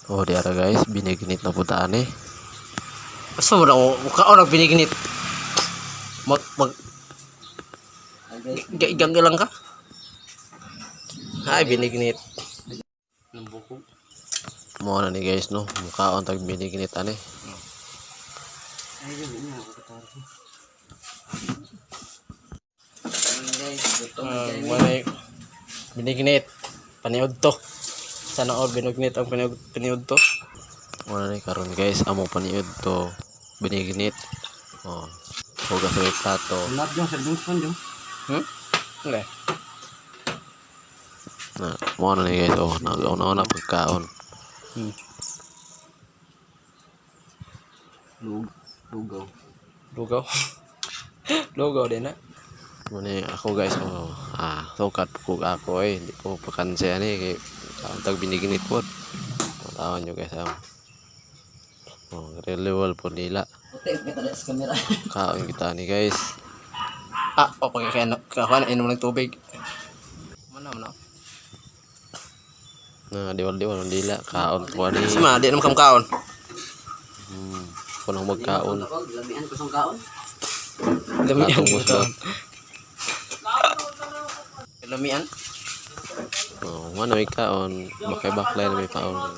Oh, di ara guys, binignit na pud ta ani. Basta mo na ako, mukhaon ang binignit. Mag, mag, Igang lang ka? Ay, binignit. Ng bukog. Mo na ni guys, no, mukhaon tag binignit ani. Wala binignit. Paniod to. Sana all binignit ang paniod, paniod to. Mo na ni karon guys, amo paniud to binignit. Oh, hugas may plato. Hmm? Hindi. Na, mo na ni guys, oh, nagauna-una pagkaon. Lugaw. Lugaw. Lugaw din na. Mo ni ako guys, oh, sukat pug ako eh, di ko pakanse ani kay kaon tag binignit pod. Tawon nyo guys, ah. Oh, reliable po nila. Puti, kita na sa camera. Kaon kita ni guys. Ah, o pag kaya kakuha na inom ng tubig. Mana mana. Na diwal-diwal ang dila, kaon ko ani. Sama, di naman kamkaon. Kuno magkaon. Lamian ko sa kaon. Lamian. Atong gusto. Lamian. Oh, mano may kaon, bakay-baklay na may paon.